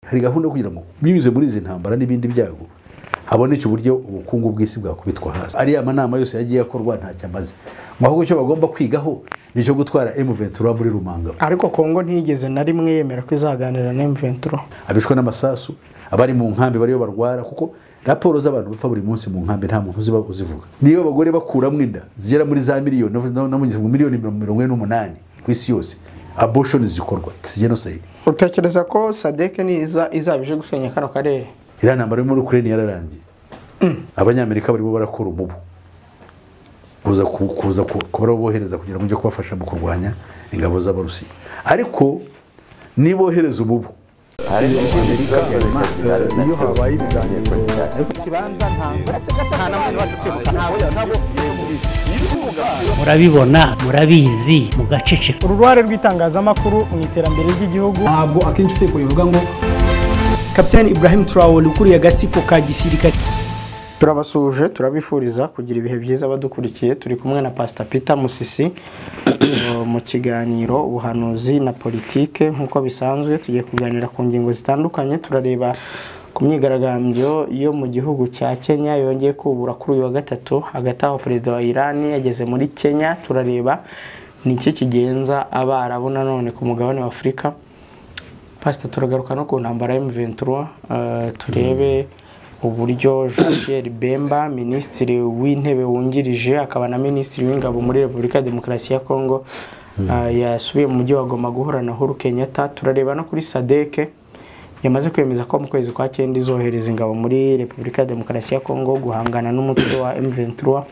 Hari gahunda kugira ngo binyuze muri izi ntambara n'ibindi byago haboneke uburyo ubukungu bw'isi bwakubitwa hasi. Ariya manama yose yagiye akorwa ntacyo amaze, ahubwo icyo bagomba kwigaho nicyo gutwara M23 muri Rumanga. Ariko Kongo ntiyigeze na rimwe yemera ko izaganira na M23. Abishwe n'amasasu, abari mu nkambi bariyo barwara, kuko raporo z'abantu bapfa buri munsi mu nkambi nta muntu uziba uzivuga. Niyo abagore bakuramwe inda zigera muri za miliyoni no mu miliyoni 48 ku isi yose, abortion zikorwa, it's genocide. Utekereza ko SADC niza izabije gusenya kano karere? Iriya ntambara yo muri Ukraine yararangiye. Abanyamerika barimo barakora umubu kuza kuba bohereza kugira ngo ujye kubafasha mu kurwanya ingabo z'Abarusiya. Ariko nibohereza umubu iyo habaye ibiganiro murabibona, murabizi, mugaceceka. Uruhare rw'itangazamakuru mu iterambere ry'igihugu ntabwo akenshi uteko bivuga ngo Captain Ibrahim Traore ukuriye agatsiko ka gisirikare. Turabasuje, turabifuriza kugira ibihe byiza badukurikiye. Turi kumwe na Pastor Peter Musisi mu kiganiro ubuhanuzi na politike. Nkuko bisanzwe tugiye kuganira ku ngingo zitandukanye. Turareba ku myigaragambyo yo mu gihugu cya Kenya yongeye kubura kuri uyu wa gatatu, hagati aho perezida wa Iran yageze muri Kenya. Turareba niki kigenza Abarabu nanone ku mugabane wa Afurika. Pastor, turagaruka no ku ntambara ya M23, turebe uburyo Jean Pierre Bemba, minisitiri w'intebe wungirije akaba na minisitiri w'ingabo muri Repubulika ya Demokarasi ya Kongo, yasubiye mu mujyi wa Goma guhura na Uhuru Kenyatta. Turareba no kuri SADC yamaze kwemeza ko mu kwezi kwa cyenda izohereza ingabo muri Repubulika ya Demokarasi ya Kongo guhangana n'umutwe wa M23.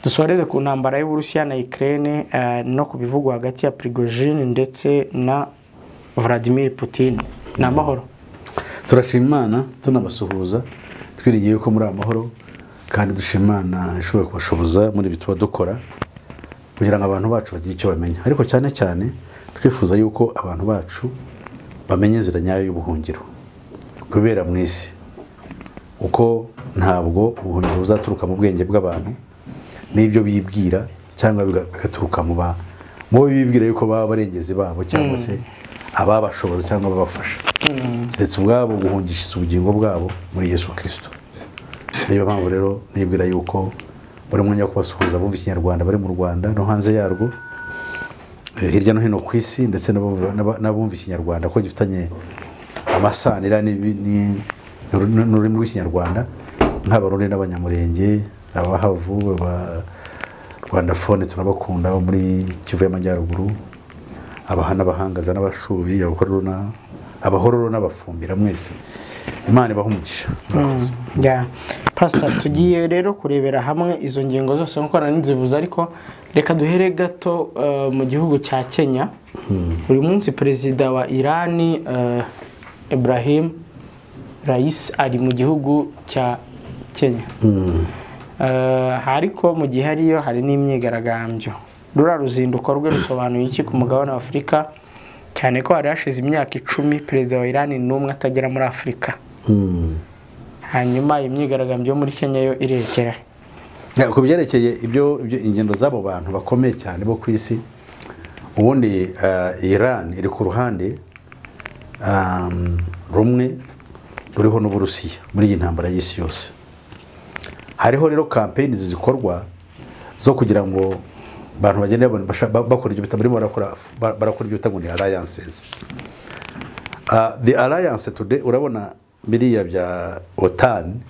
Dusoreze ku ntambara y'Uburusiya na Ukraine, no kubivugwa hagati ya Prigozhin ndetse na Vladimir Putin. Ni amahoro. Turashima Imana, tunabasuhuza, twiringiye ko muri amahoro, kandi dushima Imana ishobora kubashoboza muri bituba dukora kugira ngo abantu bacu bagire icyo bamenya. Ariko cyane cyane twifuza yuko abantu bacu bamenye inzira nyayo y'ubuhungiro kubera mu isi, uko ntabwo ubuhungiro buzaturuka mu bwenge bw'abantu n'ibyo bibwira, cyangwa bigaturuka mu bo bibwira yuko baba barengezi babo cyangwa se ababashoboza cyangwa babafasha, ndetse ubwabo guhungisha ubugingo bwabo muri Yesu Kristo. Niyo mpamvu rero nibwira yuko buri mwanya wo kubasuhuza bumva Ikinyarwanda bari mu Rwanda no hanze yarwo, hirya no hino ku isi, ndetse n'abumva Ikinyarwanda ko gifitanye amasanira n'ururimi rw'Ikinyarwanda, nk'Abarundi n'Abanyamurenge, Abahavu, aba Rwandafone turabakunda bo muri Kivu y'Amajyaruguru, abahana bahangaza n'abashubi, abahororo n'abafumbira, mwese Imana ibahe umugisha. Pastor, tugiye rero kurebera hamwe izo ngingo zose nkuko nanizivuze, ariko reka duhere gato mu gihugu cya Kenya. Uyu munsi perezida wa Iran Ibrahim Raisi ari mu gihugu cya Kenya. Ariko mu gihe hariyo hari n'imyigaragambyo. Rura ruzinduko rwe rusobanuye iki ku mugabane wa Afurika, cyane ko hari hashize imyaka 10 perezida wa Iran n'umwe atagera muri Afurika? Hanyuma imyigaragambyo muri Kenya yo irekera ku byerekeye ibyo ingendo z'abo bantu bakomeye cyane bo ku isi. Ubundi Iran iri ku ruhande rumwe ruriho n'Uburusiya muri iyi ntambara y'isi yose. Hariho rero campaigns zikorwa zo kugira ngo abantu bagende bakora ibyo bita barimo barakora ibyo bita ngo ni alliances. The alliance today, urabona biriya bya OTAN.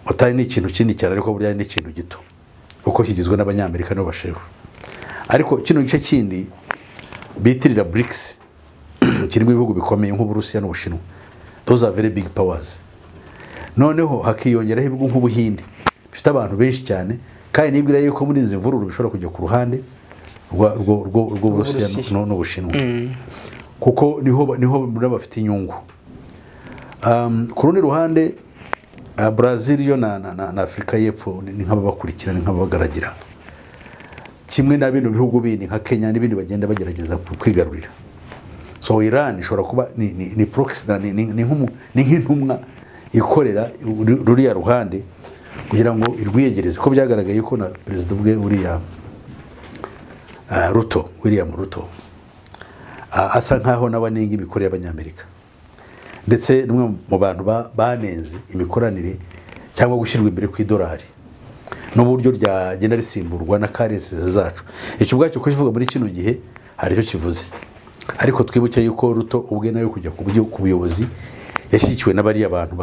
OTAN ni ikintu kinini cyane, ariko burya ni ikintu gito kuko kigizwe n'Abanyamerika n'abo bashefu. Ariko kino gice kindi bitirira BRICS kirimo ibihugu bikomeye nk'Uburusiya n'Ubushinwa. Those are very big powers. Noneho hakiyongeraho ibihugu nk'Ubuhinde bifite abantu benshi cyane, kandi nibwira yuko muri izi mvururu bishobora kujya ku ruhande rw'Uburusiya n'Ubushinwa, kuko niho muri bafite inyungu. Ku rundi ruhande Brazil yo na Afrika y'Epfo ni nk'ababakurikira, ni nk'ababagaragira, kimwe na bino bihugu bindi nka Kenya n'ibindi bagenda bagerageza kwigarurira. So Iran ishobora kuba ni proxy, ni nk'intumwa ikorera ruriya ruhande kugira ngo irwiyegereze, ko byagaragaye ko na perezida ubwe uriya Ruto, William Ruto, asa nkaho nawe aninga imikorere y'Abanyamerika. Ndetse n'umwe mu bantu banenze imikoranire cyangwa gushyirwa imbere kw'idolari n'uburyo ryagenda risimburwa na currencies zacu. Icyo ubwacyo kukivuga muri kino gihe hari icyo kivuze, ariko twibuke yuko Ruto ubwe nawe kujya ku buyobozi yashyikiwe n'abariya bantu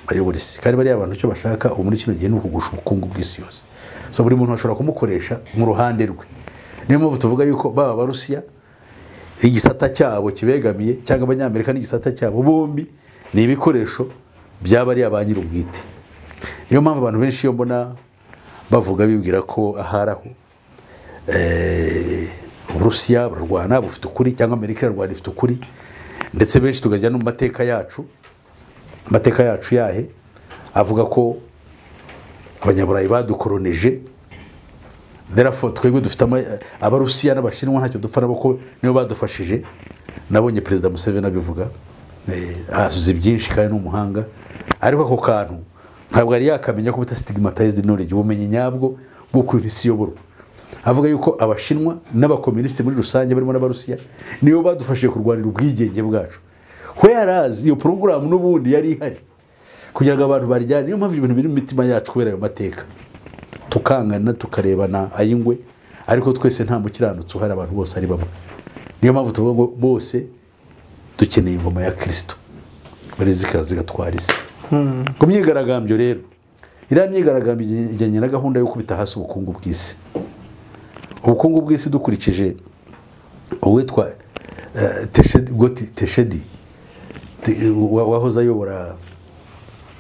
bayobora isi, kandi bariya bantu icyo bashaka ubu muri kino gihe ni ukugusha ubukungu bw'isi yose. So buri muntu ashobora kumukoresha mu ruhande rwe. Niyo mpamvu tuvuga yuko baba Abarusiya igisata cyabo kibegamiye cyangwa Abanyamerika n'igisata cyabo, bombi ni ibikoresho by'abariya ba nyir'ubwite. Niyo mpamvu abantu benshi iyo mbona bavuga bibwira ko aharaho Uburusiya burarwana bufite ukuri cyangwa Amerika irarwana ifite ukuri, ndetse benshi tukajya no mu mateka yacu. Amateka yacu yahe avuga ko Abanyaburayi badukoronije, therefore twebwe dufite Abarusiya n'Abashinwa ntacyo dupfa nabo ko nibo badufashije. Nabonye Perezida Museveni abivuga, azi byinshi kandi ni umuhanga, ariko ako kantu ntabwo yari yakamenya ko bita stigmatized knowledge, ubumenyi nyabwo bw'ukuntu isi iyoborwa. Avuga yuko Abashinwa n'abakomunisiti muri rusange barimo n'Abarusiya nibo badufashije kurwanira ubwigenge bwacu. Whereas iyo porogaramu n'ubundi yari ihari kugira ngo abantu baryane. Niyo mpamvu ibintu biri mu mitima yacu kubera ayo mateka, tukangana tukarebana ay'ingwe, ariko twese nta mukiranutsi uhari, abantu bose ari bamwe. Niyo mpamvu tuvuga ngo bose dukeneye ingoma ya Kristo bari zigatwara isi. Ku myigaragambyo rero, iriya myigaragambyo ijyanye na gahunda yo kubita hasi ubukungu bw'isi. Ubukungu bw'isi dukurikije uwitwa Teshedi wahoze ayobora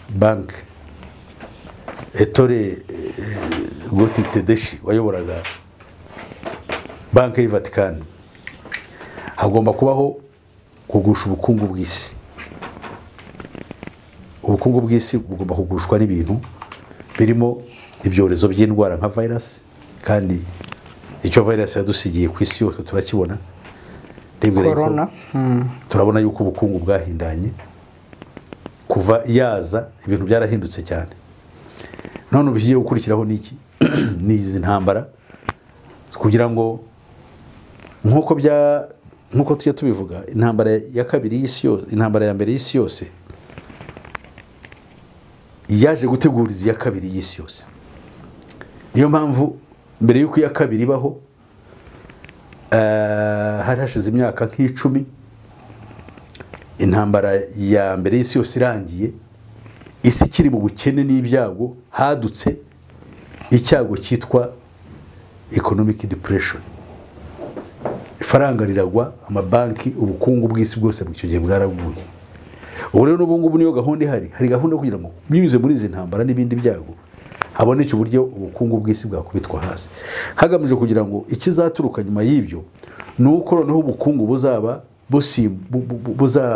banki, Ettore Gotti Tedeschi wayoboraga banki y'i Vatican, hagomba kubaho kugusha ubukungu bw'isi. Ubukungu bw'isi bugomba kugushwa n'ibintu birimo ibyorezo by'indwara nka virus, kandi icyo virus yadusigiye ku isi yose turakibona. Corona. Turabona yuko ubukungu bwahindanye kuva yaza, ibintu byarahindutse cyane. None ubigiye gukurikiraho niki? Ni izi ntambara, kugira ngo nkuko tujya tubivuga, intambara ya kabiri y'isi yose, intambara ya mbere y'isi yose yaje gutegura iya kabiri y'isi yose. Niyo mpamvu mbere yuko iya kabiri ibaho hari hashize imyaka nk'icumi intambara ya mbere y'isi yose irangiye, isi ikiri mu bukene n'ibyago, hadutse icyago cyitwa economic depression. Ifaranga riragwa, amabanki, ubukungu bw'isi bwose icyo gihe bwaraguye. Ubu rero n'ubu ngubu niyo gahunda ihari, hari gahunda kugira ngo binyuze muri izi ntambara n'ibindi byago haboneke uburyo ubukungu bw'isi bwakubitwa hasi, hagamijwe kugira ngo ikizaturuka nyuma y'ibyo ni uko noneho ubukungu buzaba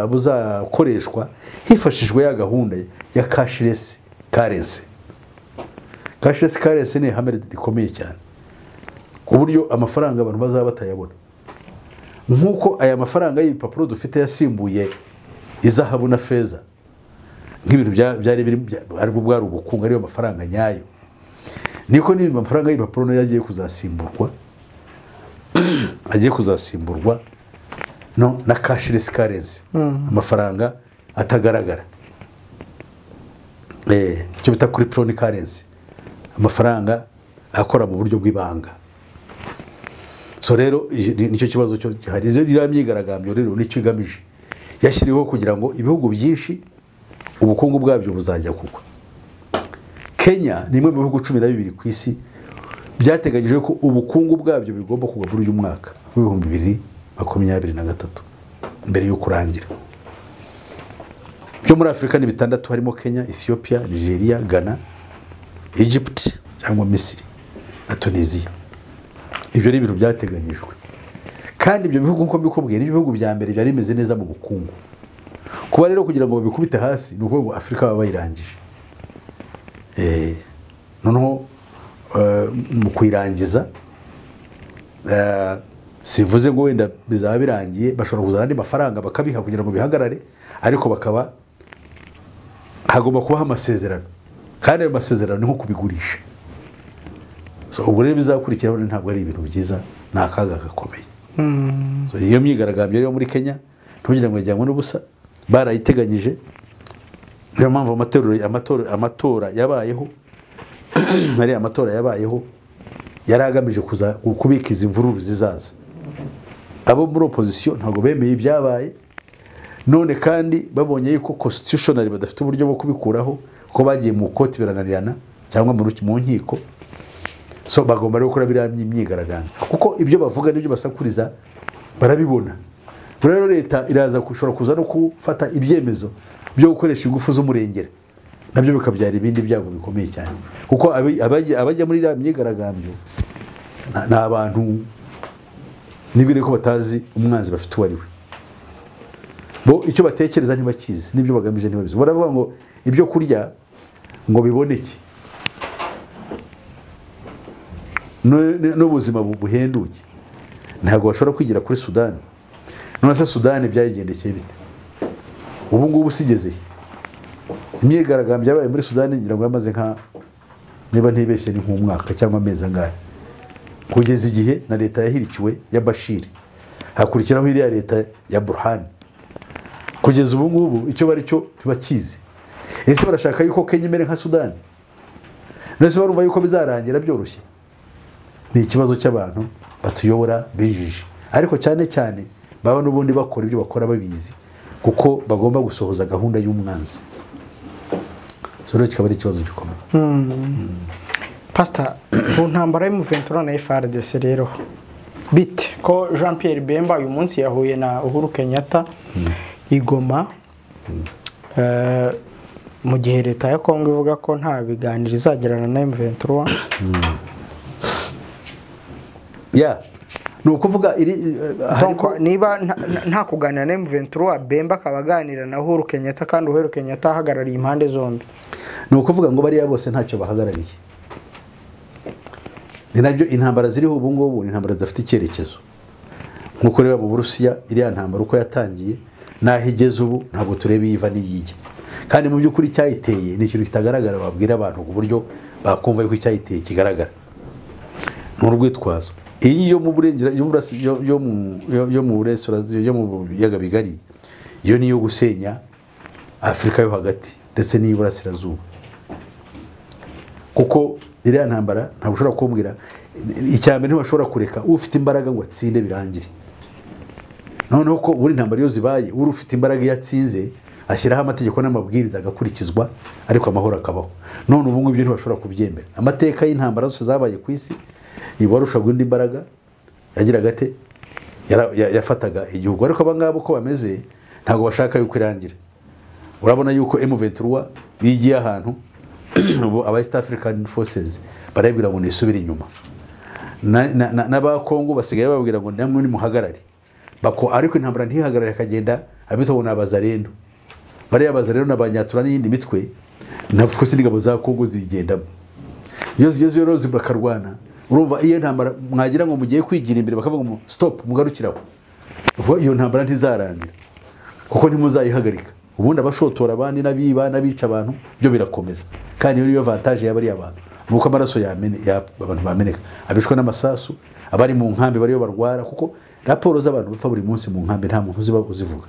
buzakoreshwa hifashishijwe ya gahunda ya cashless currency. Cashless currency ni ihame rikomeye cyane ku buryo amafaranga abantu bazaba batayabona, nkuko aya mafaranga y'ibipapuro dufite yasimbuye izahabu na feza nk'ibintu byari biri aribwo bwari ubukungu, ariyo mafaranga nyayo. Niko n'ibi mafaranga y'ibipapuro nayo agiye kuzasimburwa no na cashless currency, amafaranga atagaragara, icyo bita crypto currency, amafaranga akora mu buryo bw'ibanga. So rero nicyo kibazo cyo gihari. Izo myigaragambyo rero nicyo igamije, yashyiriweho kugira ngo ibihugu byinshi ubukungu bwabyo buzajya kugwa. Kenya ni imwe mu bihugu 12 ku isi byateganyijwe ko ubukungu bwabyo bigomba kugwa muri uyu mwaka w'2023 mbere yo kurangira. Byo muri Afrika ni bitandatu, harimo Kenya, Ethiopia, Nigeria, Ghana, Egypt cyangwa Misiri na Tunisia. Ibyo ni ibintu byateganyijwe, kandi ibyo bihugu nko mbikubwiye ni ibihugu bya mbere byari bimeze neza mu bukungu. Kuba rero kugira ngo babikubite hasi ni ukuvuga ngo Afrika baba bayirangije. Noneho mu kuyirangiza sivuze ngo wenda bizaba birangiye, bashobora kuzana andi mafaranga bakabiha kugira ngo bihagarare, ariko bakaba hagomba kubaho amasezerano, kandi ayo masezerano ni nko kubigurisha. So ubwo rero bizakurikiraho ntabwo ari ibintu byiza, ni akaga gakomeye. So iyo myigaragambyo yo muri Kenya ntugira ngo ijyanywe n'ubusa, Barayiteganyije, niyo mpamvu amatora yabayeho. Ari amatora yabayeho yari agamije kuza kubika izi mvururu zizaza. Abo muri opposition ntabwo bemeye ibyabaye, none kandi babonye yuko constitutionally badafite uburyo bwo kubikuraho, ko bagiye mu koti birananirana cyangwa mu nkiko. So bagomba rero gukora biriya myigaragambyo, kuko ibyo bavuga n'ibyo basakuriza barabibona. Rero leta iraza kushobora kuza no gufata ibyemezo byo gukoresha ingufu z'umurengera, nabyo bikabyara ibindi byago bikomeye cyane, kuko abajya muri iriya myigaragambyo ni abantu nibwire ko batazi umwanzi bafite uwo ari we. Bo icyo batekereza ntibakizi, n'ibyo bagamije ntibabizi. Baravuga ngo ibyo kurya ngo biboneke n'ubuzima buhenduke, ntabwo bashobora kwigira kuri Sudani. None se Sudani byayigendekeye bite? Ubu ngubu sigeze imyigaragambyo yabaye muri Sudani, ngira ngo yamaze nka, niba ntibeshye, ni nk'umwaka cyangwa amezi angahe, kugeza igihe na leta yahirikiwe ya Bashir, hakurikiraho iriya leta ya Burhan. Kugeza ubu ngubu icyo bari cyo ntibakizi. Ese barashaka yuko Kenya imere nka Sudani? None se barumva yuko bizarangira byoroshye? Ni ikibazo cy'abantu batuyobora bijije, ariko cyane cyane baba n'ubundi bakora ibyo bakora babizi, kuko bagomba gusohoza gahunda y'umwanzi. So rero kikaba ari ikibazo gikomeye. Pastor, ku ntambara y'M23 na FARDC rero bite ko Jean Pierre Bemba uyu munsi yahuye na Uhuru Kenyatta i Goma, mu gihe leta ya Kongo ivuga ko nta biganiro izagirana na M23? Ya, ni ukuvuga niba nta kuganira na M23, Bemba akabaganira na Uhuru Kenyatta, kandi Uhuru Kenyatta ahagarariye impande zombi. Ni ukuvuga ngo bariya bose ntacyo bahagarariye. Ni nabyo intambara ziriho ubu ngubu, ni intambara zidafite icyerekezo. Nkuko reba mu Burusiya iriya ntambara uko yatangiye naho igeze ubu, ntabwo tureba iyiva n'iyijya. Kandi mu by'ukuri icyayiteye ni ikintu kitagaragara, babwira abantu ku buryo bakumva yuko icyayiteye kigaragara. Ni urwitwazo. Iyi yo mu burengera yo mu burengera yo mu biyaga bigari, iyo niyo gusenya Afrika yo hagati ndetse n'iy'Iburasirazuba. Kuko iriya ntambara ntabwo ushobora kumbwira icya mbere, ntibashobora kureka ufite imbaraga ngo atsinde birangire. Noneho ko buri ntambara iyo zibaye, uri ufite imbaraga iyo atsinze ashyiraho amategeko n'amabwiriza agakurikizwa, ariko amahoro akabaho. None ubu ngubu ibyo ntibashobora kubyemera. Amateka y'intambara zose zabaye ku isi, iwarushaga indi imbaraga yagiraga ate, yafataga igihugu. Ariko aba ngabo uko bameze ntabwo bashaka yuko irangira. Urabona yuko M23 yigiye ahantu ubu aba East African Forces barabwira ngo nisubire inyuma, n'aba Kongo basigaye bababwira ngo namwe nimuhagarare bako, ariko intambara ntihagarare, akagenda abitwa ngo nabazarendo. Bariya bazarendo n'abanyatura n'iyindi mitwe, navuko sinigabo za Kongo zigendamo. Iyo zigeze rero bakarwana, urumva iyo ntambara mwagira ngo mugiye kwigira imbere bakavuga ngo stop, mugarukiraho. Iyo ntambara ntizarangira kuko ntimuzayihagarika. Ubundi abashotora abandi n'abiba n'abica abantu byo birakomeza. Kandi iyo niyo avantage y'abari abantu, nuko amaraso abantu bameneka, abishwa n'amasasu, abari mu nkambi bariyo barwara, kuko raporo z'abantu bapfa buri munsi mu nkambi nta muntu uziba uzivuga.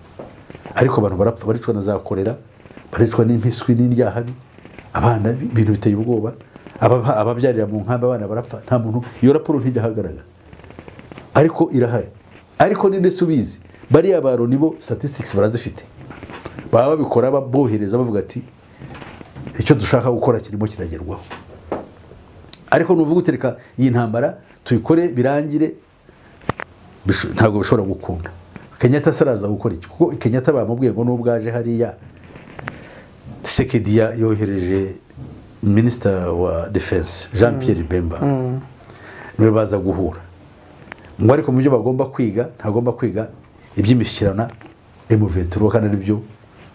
Ariko abantu barapfa, baricwa na za kolera, baricwa n'impiswi n'indyahabi, abana ibintu biteye ubwoba, ababyarira mu nkambi abana barapfa, nta muntu, iyo raporo ntijya ahagaragara. Ariko irahari. Ariko ninde subizi, bariya baro nibo statistics barazifite. Baba babikora babohereza bavuga ati icyo dushaka gukora kirimo kiragerwaho. Ariko nuvuga utereka iyi ntambara tuyikore birangire, ntabwo bishobora gukunda. Kenyatta saraza gukora iki? Kuko Kenyatta bamubwiye ngo nubwaje hariya Tshisekedi yohereje Minister wa Defense Jean Pierre Bemba, niwe baza guhura. Ngo ariko mu byo bagomba kwiga, ntagomba kwiga iby'imishyikirana M23, kandi aribyo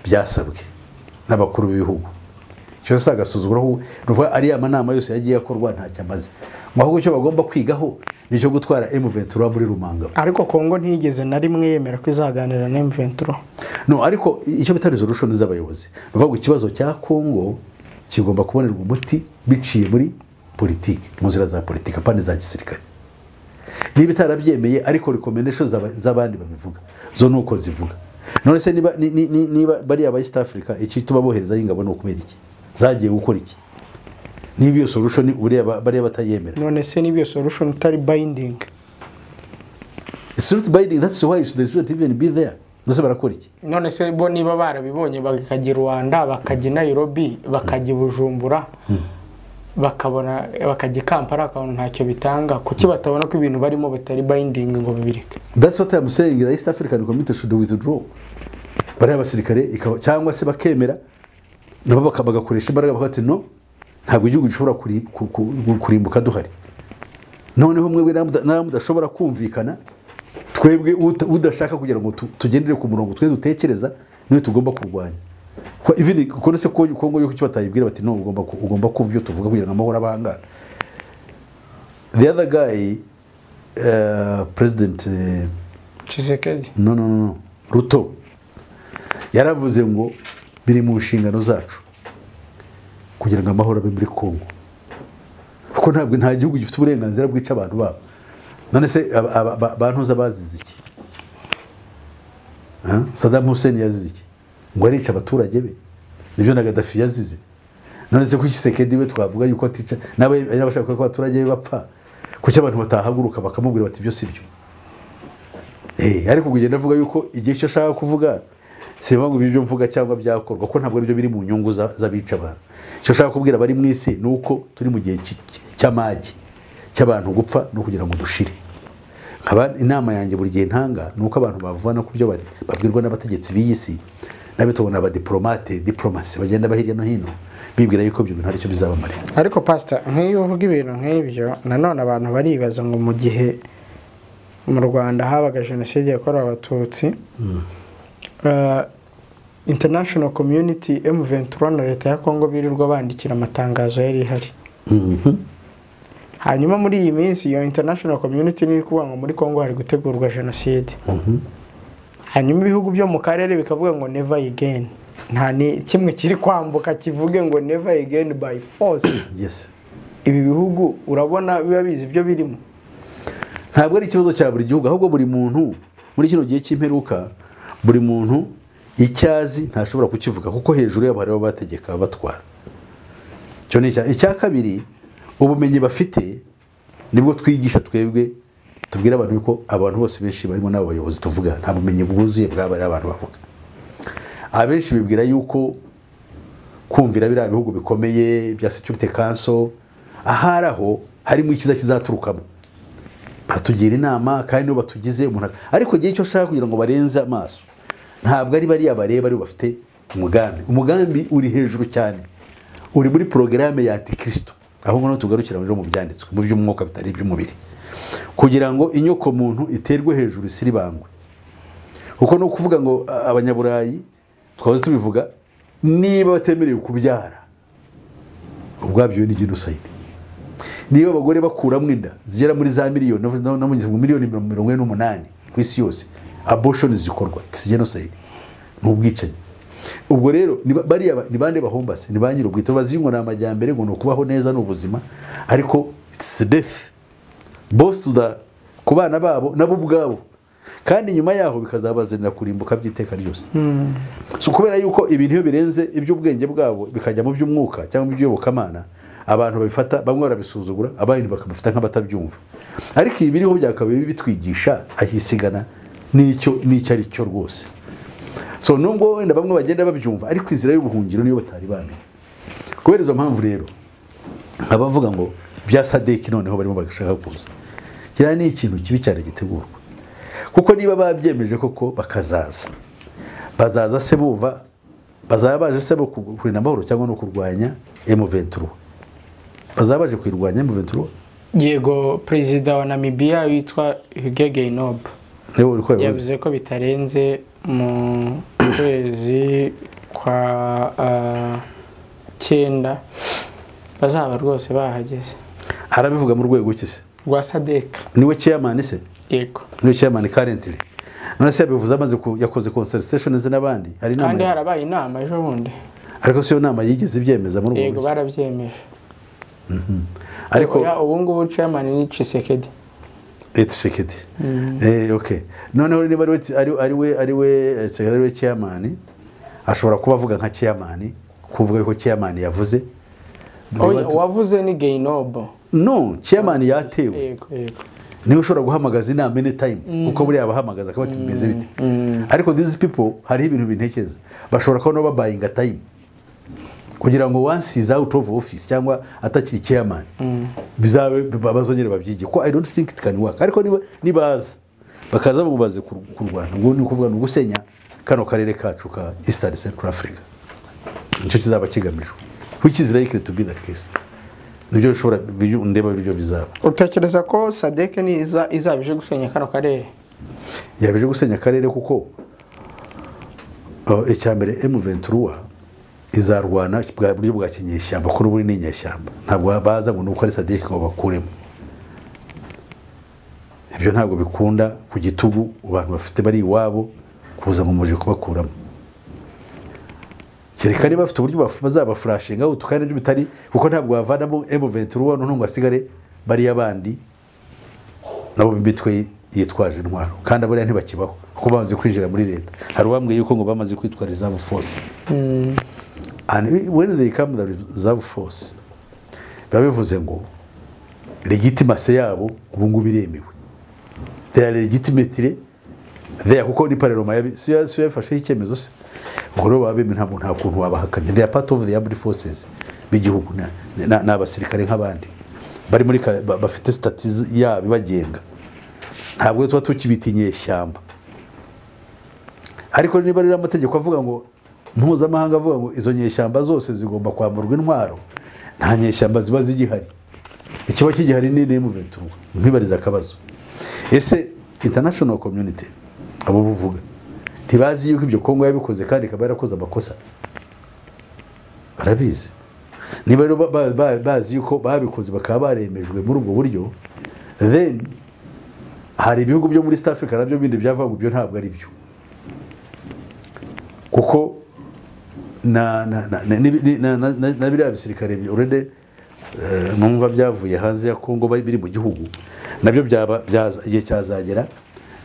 byasabwe n'abakuru b'ibihugu. Cyo se agasuzuguro aho ruvuga ari amanama yose yagiye akorwa ntacyo amaze. Ngo ahubwo cyo bagomba kwigaho nicyo gutwara M23 muri Rumanga. Ariko Kongo ntiyigeze na rimwe yemera ko izaganira na M23. No, ariko icyo bita resolution z'abayobozi. Ruvuga ngo ikibazo cya Kongo kigomba kubonerwa umuti biciye muri politiki, mu nzira za politiki, apana za gisirikare. Niba itarabyemeye, ariko recommendations z'abandi babivuga zo nuko zivuga. None se niba niba bari aba East Africa, iki tubabohereza ingabo no kubera iki? Zagiye gukora iki? Niba iyo solution buriya bariya batayemera. None se niba iyo solution itari binding? It's not binding, that's why they shouldn't even be there. Nose barakora iki? None se bo niba barabibonye bakajya Rwanda, bakajya Nairobi, bakajya Bujumbura, bakabona bakajya Kampala, bakabona ntacyo bitanga, kuki batabona ko ibintu barimo batari binding ngo bibireke? That's what I'm saying, the East African Community should withdraw. Bariya basirikare cyangwa se bakemera nabo bagakoresha imbaraga bakavuga ati no, ntabwo igihugu gishobora kurimbuka duhari. Noneho mwebwe namwe mudashobora kumvikana, twebwe udashaka kugira ngo tugendere ku murongo twe dutekereza niwe tugomba kurwanya. Ko even kuko se Kongo yo kuki batayibwira bati no, ugomba kuva ibyo tuvuga kugira ngo amahoro abangana. The other guy, President Tshisekedi, no, Ruto yaravuze ngo biri mu nshingano zacu kugira ngo amahoro abe muri Kongo, kuko ntabwo nta gihugu gifite uburenganzira bwica abantu babo. None se bantuza bazize iki? Saddam Hussein yazize iki? Ngo arica abaturage be. Nibyo na Gaddafi yazize. None se ku Tshisekedi we twavuga yuko atica nabe n'abashaka ko abaturage be bapfa, kuki abantu batahaguruka bakamubwira bati ibyo sibyo? Ariko kugenda avuga yuko igihe cyo ashaka kuvuga sivuga ngo ibyo mvuga cyangwa byakorwa, ko ntabwo aribyo biri mu nyungu z'abica abantu. Icyo ashaka kubwira bari mu isi nuko turi mu gihe cy'amagi cy'abantu gupfa no kugira ngo dushire. Nkaba inama yanjye buri gihe ntanga nuko abantu bavana ku byo bari babwirwa n'abategetsi b'iyi si n'abitobona abadiplomate diplomasi bagenda bahirya no hino bibwira yuko ibyo bintu aricyo bizabamarira. Ariko pastor, nk'iyo uvuga ibintu nk'ibyo nanone abantu baribaza ngo mu gihe mu Rwanda habaga jenoside yakorewe Abatutsi, international community, M23 na leta ya Kongo birirwa bandikira amatangazo yari ihari. Hanyuma muri iyi minsi iyo international community niri kuvuga ngo muri Kongo hari gutegurwa jenoside. Hanyuma ibihugu byo mu karere bikavuga ngo never again. Nta ni kimwe kiri kwambuka kivuge ngo never again by force. Yes. Ibi bihugu urabona biba bizi ibyo birimo. Ntabwo ari ikibazo cya buri gihugu, ahubwo buri muntu muri kino gihe cy'imperuka buri muntu icyazi ntashobora kukivuga kuko hejuru yabo hariho bategeka batwara. Cyo ni icya kabiri, ubumenyi bafite nibwo twigisha twebwe tubwira abantu yuko abantu bose benshi barimo n'abayobozi tuvuga nta bumenyi bwuzuye bw'abari abantu bavuga. Abenshi bibwira yuko kumvira biriya bihugu bikomeye bya Security Council ahari aho harimo ikiza kizaturukamo, batugira inama kandi nibo batugize umuntu. Ariko gihe cyo shaka kugira ngo barenze amaso ntabwo ari bariya bareba ari bafite umugambi. Umugambi uri hejuru cyane, uri muri programme ya Antikristo. Aho ngono tugarukira mu byanditswe mu by'umwuka bitari iby'umubiri, kugira ngo inyoko muntu iterwe hejuru isiribangwe. Kuko no kuvuga ngo abanyaburayi twahoze tubivuga, niba batemerewe kubyara ubwabyo ni genocide. Niba abagore bakuramwe inda zigera muri za miliyoni no mu miliyoni 48 ku isi yose, abortion zikorwa, it's genocide, n'ubwicanyi. Ubwo rero bariya ni bande bahombase, ni banyiro bwito bazingo na amajyambere ngo no kubaho neza n'ubuzima, ariko it's death both to the kubana babo nabo ubwabo, kandi nyuma yaho bikazabazanira kurimbuka byiteka ryose. So kubera yuko ibintu iyo birenze iby'ubwenge bwabo bikajya mu by'umwuka cyangwa mu by'ubukamana, abantu babifata bamwe barabisuzugura, abandi bakabifata nk'abatabyumva. Ariko ibi biriho byakabaye bitwigisha ahisigana n'icyo n'icyo ari cyo rwose. So nubwo wenda bamwe bagenda babyumva, ariko inzira y'ubuhungiro niyo batari bamenye. Kubera izo mpamvu rero abavuga ngo bya SADC noneho barimo bagashaka kuza, kiriya ni ikintu kibi cyane gitegurwa. Kuko niba babyemeje koko bakazaza, bazaza se buva, bazaba baje se bo kurinda amahoro cyangwa no kurwanya M23, bazaba baje kwirwanya M23. Yego, perezida wa Namibia witwa Hage Geingob yavuze ko bitarenze mu kwezi kwa 9 bazaba rwose bahageze. Arabivuga mu rwego ki se? Rwa SADC. Niwe chairman se? Yego. Niwe chairman currently. None se yabivuze amaze yakoze consultation ze n'abandi. Hari inama. Kandi harabaye inama ejo bundi. Ariko si yo nama yigeze ibyemeza muri ubwo. Yego barabyemeje. Ariko ubu ngubu chairman ni Tshisekedi. Tshisekedi. Okay, noneho niba ari we Tshisekedi, ari we chairman, ashobora kuba avuga nka chairman, kuvuga yuko chairman yavuze. Oya, wavuze ni Geingob. No, chairman yatewe. Yego. Niwe ushobora guhamagaza inama anytime, kuko buriya abahamagaza akaba ati: "Bimeze bite?" Ariko these people, hariho ibintu bintekeza, bashobora kuba nabo babayinga time kugira ngo once is out of office cyangwa atakiri chairman, bizabe bazongere babyige, ko I don't think it can work. Ariko niba nibaza bakaza bamubaze kurwana, ubwo ni ukuvuga ni ugusenya kano karere kacu ka Eastern Central Africa, nicyo kizaba kigamijwe, which is likely to be the case. Nibyo bishobora, ndeba ibyo bizaba. Utekereza ko SADC niza izaba ije gusenya kano karere? Yabije gusenya akarere, kuko icya mbere, M23 izarwana bwa buryo bwa kinyeshyamba, kuko n'ubundi ni inyeshyamba. Ntabwo baza ngo nuko ari SADC ngo bakuremo ibyo, ntabwo bikunda ku gitugu abantu bafite bari iwabo kuza ngo muje kubakuramo, kereka niba bafite uburyo bazabaflushinga out, kandi nabyo bitari, kuko ntabwo bavanamo M23 noneho ngo hasigare bariya bandi nabo b'imitwe yitwaje intwaro, kandi abariya ntibakibaho kuko bamaze kwinjira muri leta. Hari uwambwiye yuko ngo bamaze kwitwa reserve force, and when they come the reserve force, biba bivuze ngo legitimacy yabo ubu ngubu iremewe, they are legitimately there, kuko ni parlement si yo yabifasheho icyemezo se? Ubwo rero baba bemewe, ntabwo nta kuntu wabahakanya. They are part of the armed forces b'igihugu, ni abasirikare nk'abandi bari muri bafite statut yabo ibagenga. Ntabwo tuba tukibita inyeshyamba. Ariko niba rero amategeko avuga ngo mpuzamahanga avuga ngo izo nyeshyamba zose zigomba kwamburwa intwaro, nta nyeshyamba ziba zigihari, ikiba kigihari ni M23. Nkwibariza akabazo: ese international community abo buvuga ntibazi yuko ibyo Kongo yabikoze kandi ikaba yarakoze amakosa? Barabizi. Niba rero bazi yuko babikoze, bakaba baremejwe muri ubwo buryo, then hari ibihugu byo muri East Africa nabyo bindi byavuga ngo ibyo ntabwo ari byo, kuko na biriya bisirikare already numva byavuye hanze ya Kongo bari biri mu gihugu, nabyo byaba igihe cyazagera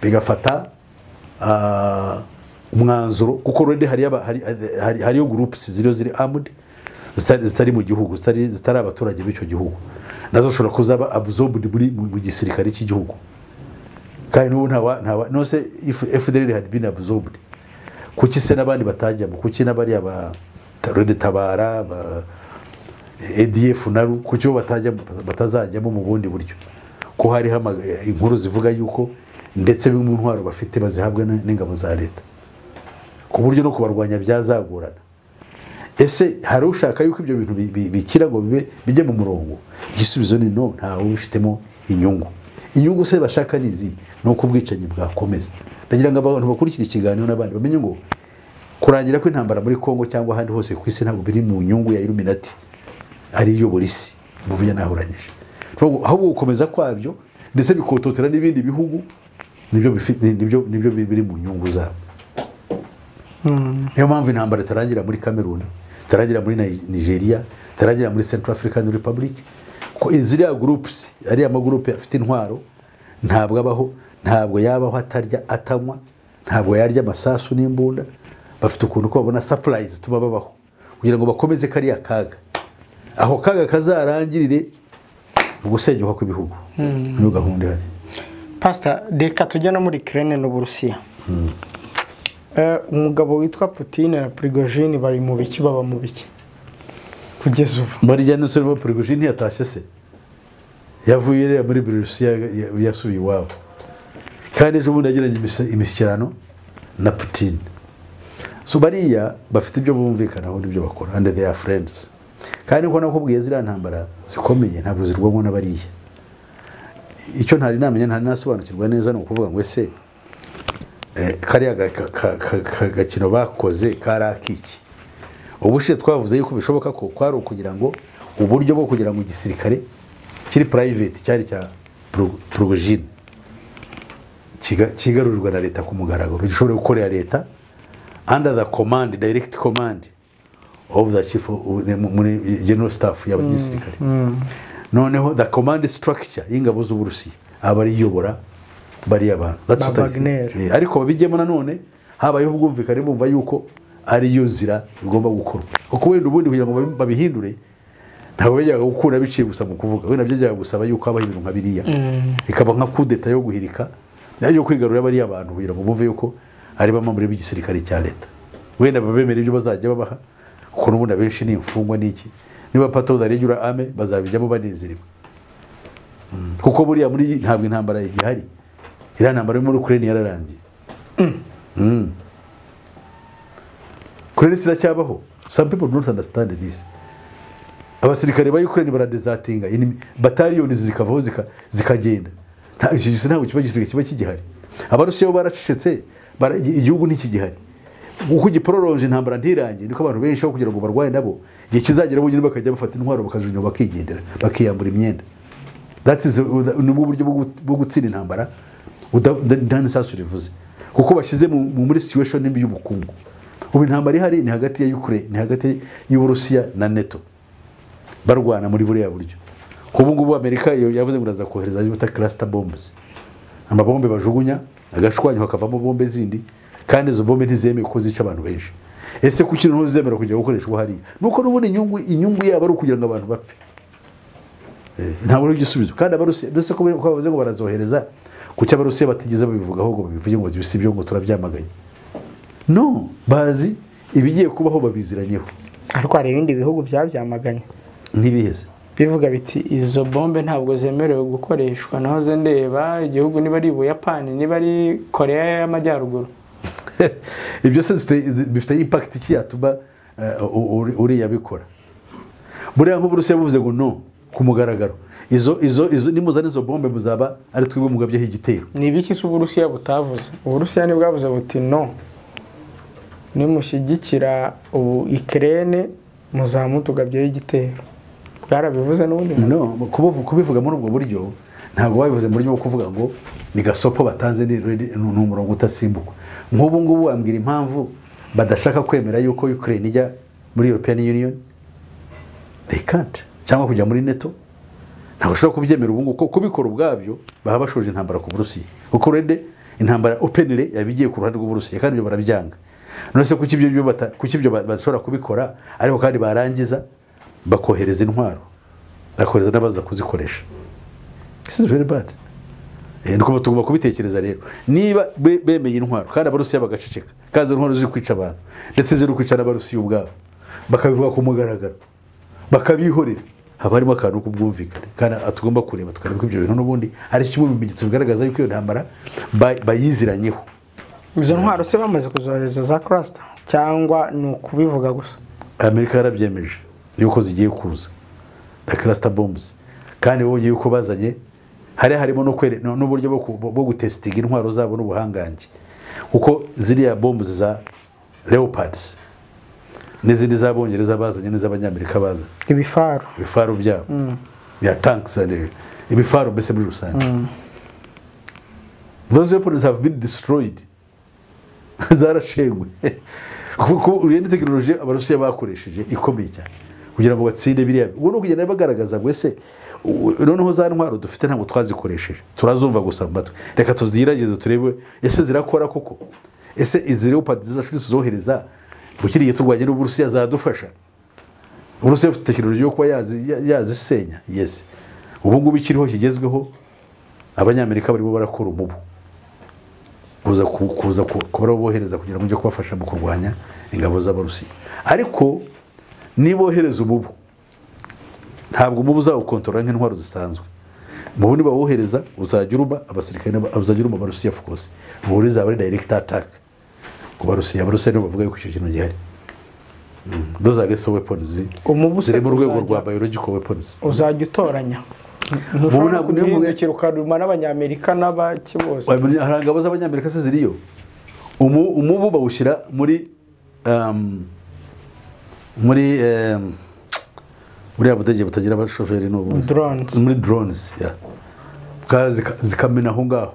bigafata umwanzuro, kuko already hariyo groups ziriyo ziri armed, zitari mu gihugu, zitari abaturage b'icyo gihugu, nazo zishobora kuzaba absorbed muri mu gisirikare cy'igihugu. Kandi n'ubu ntawa no se if FDLR had been absorbed, kuki se n'abandi batajyamo? Kuki n'abariya ba Rede Tabara, ba ADF naru, kuki bo batajyamo, batazajyamo mu bundi buryo, ko hariho inkuru zivuga yuko ndetse bimwe mu ntwaro bafite bazihabwa n'ingabo za leta, ku buryo no kubarwanya byazagorana? Ese hari ushaka yuko ibyo bintu bikira ngo bibe bijye mu murongo? Igisubizo ni no, ntawe ubifitemo inyungu. Inyungu se bashaka ni izi? Ni uko ubwicanyi bwakomeza. Ndagira ngo abantu bakurikira ikiganiro n'abandi bamenye ngo kurangira kw'intambara muri Kongo cyangwa ahandi hose ku isi ntabwo biri mu nyungu ya Illuminati ari iyobora isi muvuye nahuranyije. Ahubwo gukomeza kwabyo ndetse bikototera n'ibindi bihugu, nibyo biri mu nyungu zabo. Niyo mpamvu intambara itarangira muri Cameroon, itarangira muri Nigeria, itarangira muri Central African Republic, ko ziriya groups, ariya magurupe afite intwaro, ntabwo abaho, ntabwo yabaho atarya, atanywa, ntabwo yarya amasasu n'imbunda. Bafite ukuntu ko babona supplies tuba babaho kugira ngo bakomeze kariya kaga, aho kaga kazarangirire mu gusenyuka kw'ibihugu. Niyo gahunda ihari. Pastor, reka tujye no muri Ukraine n'Uburusiya. Umugabo witwa Putin na Prigozhin bari mu biki, baba mu biki kugeza ubu? Mariya Nusere Prigozhin ntiyatashye se? Yavuye rero muri Bilorusiya, yasubiye iwabo, kandi ejo bundi yagiranye imishyikirano na Putin. So bariya bafite ibyo bumvikanaho n'ibyo bakora, and they are friends. Kandi nkuko nakubwiye, ziriya ntambara zikomeye ntabwo zirwanwa na bariya. Icyo ntari namenya, ntari nasobanukirwa neza, ni ukuvuga ngo ese kariya gakino bakoze kari akiki? Ubushize twavuze yuko bishoboka ko kwari ukugira ngo uburyo bwo kugira ngo igisirikare kiri private cyari cya Prigozhin kigarurirwa na leta ku mugaragaro, gishobora gukorera leta under the command, direct command of the chief muri general staff y'abagisirikare. Noneho the command structure y'ingabo z'Uburusiya aba ariyobora bariya bantu. That's Ba what I think. Wagner. Ariko babijyemo nanone habayeho ubwumvikane, bumva yuko ariyo nzira igomba gukorwa, kuko wenda ubundi kugira ngo babihindure ntabwo byajyaga gukura biciye gusa mu kuvuga, wenda byajyaga gusaba yuko habaho ibintu nka biriya, ikaba nka kudeta yo guhirika nayo yo kwigarurira bariya bantu kugira ngo bumve yuko ari bamwe muri b'igisirikare cya leta, wenda babemera ibyo bazajya babaha, kuko n'ubundi abenshi ni imfungwa n'iki, niba pato da regular army bazabijyamo banezerewe. Kuko buriya muri ntabwo intambara igihari, iriya ntambara yo muri Ukraine yararangiye. Ukraine iracyabaho. Some people don't understand this. Abasirikare ba Ukraine baradesertinga, bataliyoni zikavaho zikagenda. Iki gisi ntabwo kiba gisirikare kiba kigihari. Abarusiya bo baracecetse, igihugu ntikigihari. Uko giprolonge intambara ntirangiye, niko abantu benshi aho kugira ngo barwaye nabo, igihe kizagera bonyine bakajya bafata intwaro bakajugunya bakigendera, bakiyambura imyenda. That is nubwo buryo bwo gutsinda intambara nta n'isasu rivuze, kuko bashyize muri situation mbi y'ubukungu. Ubu intambara ihari ni hagati ya Ukraine, ni hagati y'Uburusiya na NATO, barwana muri buriya buryo. Ubu ngubu Amerika yo yavuze ngo iraza kohereza ibyo bita cluster bombs, amabombe bajugunya agashwanyo hakavamo bombe zindi, kandi izo bombe ntizemewe kuko zica abantu benshi. Ese kuki noneho zizemera kujya gukoreshwa hariya? Nuko n'ubundi inyungu yabo ari ukugira ngo abantu bapfe. Ntabwo ari igisubizo. Kandi Abarusiya, ndetse ko bavuze ngo barazohereza, kuki Abarusiya batigeze babivugaho ngo babivuge ngo si byo ngo turabyamaganye? No, bazi ibigiye kubaho babiziranyeho. Ariko hari ibindi bihugu byabyamaganye. Ntibiheze. Bivuga biti izo bombe ntabwo zemerewe gukoreshwa. Nahoze ndeba igihugu niba ari Ubuyapani, niba ari Korea y'Amajyaruguru. Ibyo se bifite impact iki yatuma uriya bikora? Buriya nk'Uburusiya buvuze ngo no ku mugaragaro, izo nimuzana izo bombe muzaba ari twebwe mugabyeho igitero. Ni ibiki se Uburusiya butavuze? Uburusiya ntibwavuze buti no, nimushyigikira ubu Ukraine muzamutugabyeho igitero. Bwarabivuze n'ubundi? No, kubivuga muri ubwo buryo ntabwo babivuze mu buryo bwo kuvuga ngo ni gasopo batanze, ni umurongo utasimbukwa. Nk'ubu ngubu wambwira impamvu badashaka kwemera yuko Ukraine ijya muri European Union? They can't. Cyangwa kujya muri NATO. Ntabwo bashobora kubyemera ubu ngubu, kuko kubikora ubwabyo baba bashoje intambara ku Burusiya. Kuko already intambara openly yabigiye ku ruhande rw'Uburusiya, kandi ibyo barabyanga. None se kuki ibyo kuki ibyo bashobora kubikora, ariko kandi barangiza bakohereza intwaro, bakohereza n'abaza kuzikoresha? This is very bad. Nuko tugomba kubitekereza rero. Niba bemeye intwaro kandi Abarusiya bagaceceka, kandi izo ntwaro ziri kwica abantu, ndetse ziri kwica n'Abarusiya ubwabo, bakabivuga ku mugaragaro, bakabihorera, haba harimo akantu k'ubwumvikane. Kandi tugomba kureba tukareba ko ibyo bintu n'ubundi ari kimwe mu bimenyetso bigaragaza yuko iyo ntambara bayiziranyeho. Izo ntwaro se bamaze kuzohereza za cluster cyangwa ni ukubivuga gusa? Amerika yarabyemeje yuko zigiye kuza the cluster bombs, kandi babonye yuko bazanye hari harimo no n'uburyo bwo gutestinga intwaro zabo n'ubuhangange, kuko ziriya bombs za Leopards n'izindi z'Abongereza bazanye n'iz'Abanyamerika bazanye, ibifaru byabo ya tanks and ibifaru mbese muri rusange. Those weapons have been destroyed, zarashengwe, kuko uriya tekinoloji Abarusiya bakoresheje ikomeye cyane kugira ngo batsinde biriya. Ubu ni ukugenda bagaragaza ngo ese noneho za ntwaro dufite ntabwo twazikoresheje, turazumva gusa mu matwi, reka tuzigerageze turebe ese zirakora koko, ese izi Leopard zacu tuzohereza gukiriye turwanye n'Uburusiya zadufasha? Uburusiya bufite tekinoloji yo kuba yazisenya. Yes, ubu ngubu ikiriho kigezweho, Abanyamerika barimo barakora umubu kuza kuba bohereza kugira ngo ujye kubafasha mu kurwanya ingabo z'Abarusiya. Ariko nibohereza umubu, ntabwo umubu uzawukontorora nk'intwaro zisanzwe. Umubu nibawohereza uzajya uruma abasirikare, uzajya uruma Abarusiya of course. Ubu rizaba ari direct attack ku Barusiya. Abarusiya nibo bavuga yuko icyo kintu gihari. Those are lethal weapons Umubu se ziri mu rwego uzajya rwa biological weapons. uzajya utoranya, Ubu ntushobora ntabwo niyo mvuga- guhindukira ukaruma n'Abanyamerika n'abaki bose. Hari ingabo z'Abanyamerika se ziriyo? Umubu bawushyira muri buriya budege butagira abashoferi n'ubundi, Drones. muri drones, yeah. Zikamena aho ngaho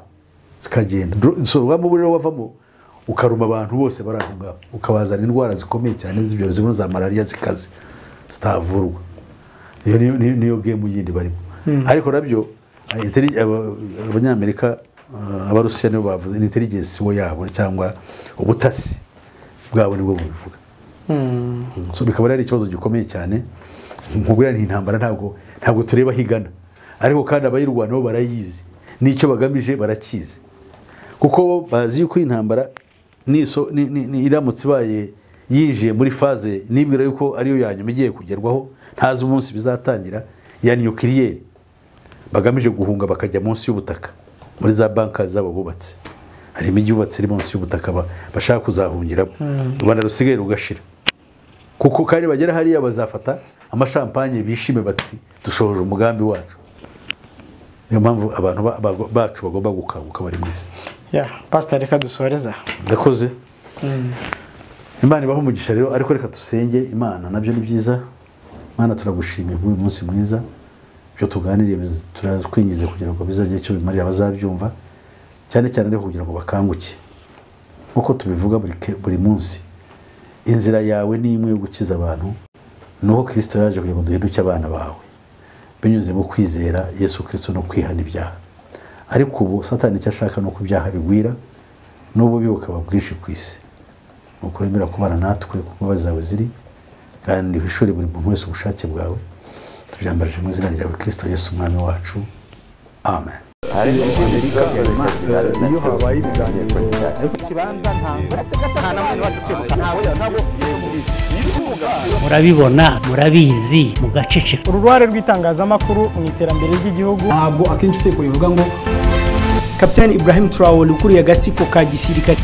zikagenda. So wa mubu rero wavamo ukaruma abantu bose bari aho ngaho, ukabazana indwara zikomeye cyane z'ibyorezo zimwe za malaria zikaze zitavurwa. Iyo niyo game yindi barimo. Ariko nabyo Abanyamerika, Abarusiya nibo bavuze, intelligence wo yabo cyangwa ubutasi bwabo nibwo bubivuga. So bikaba ari ikibazo gikomeye cyane. Nkubwira nti intambara ntabwo tureba higana, ariko kandi abayirwana bo barayizi n'icyo bagamije barakizi, kuko bazi yuko intambara niso iramutse ibaye yinjiye muri phase nibwira yuko ariyo yanyuma igiye kugerwaho, ntazi umunsi bizatangira, ya nucleaire bagamije guhunga bakajya munsi y'ubutaka muri za banka zabo bubatse. Hari imijyi yubatse iri munsi y'ubutaka bashaka kuzahungiramo, Rwanda rusigaye rugashira, kuko kandi bagera hariya bazafata amashampanye bishime bati dushoje umugambi wacu. Niyo mpamvu abantu bacu bagomba gukanguka bari mwese. Ya pastor, reka dusoreza. Ndakoze. Imana ibahe umugisha rero, ariko reka dusenge Imana, nabyo ni byiza. Imana turagushimiye kuri uyu munsi mwiza, ibyo tuganiriye turakwingize kugira ngo bizagire icyo bimarira abazabyumva, cyane cyane ariko kugira ngo bakanguke. Nkuko tubivuga buri munsi, inzira yawe ni imwe yo gukiza abantu, nuko Kristo yaje kugira ngo duhinduke abana bawe binyuze mu kwizera Yesu Kristo no kwihana ibyaha. Ariko ubu Satani icyo ashaka ni uko ibyaha bigwira n'ububi bukaba bwinshi ku isi. Nuko wemera kubana natwe kuko imbabazi zawe ziri, kandi wishore buri muntu wese ubushake bwawe. Tubyambarije mu izina ryawe Kristo Yesu Umwami wacu, amen. Iyo habaye ibiganiro murabibona, murabizi, mugaceceka. Uruhare rw'itangazamakuru mu iterambere ry'igihugu. Ntabwo akenshi itegeko rivuga ngo Kapiteni Ibrahim Traore ukuriye agatsiko ka gisirikare.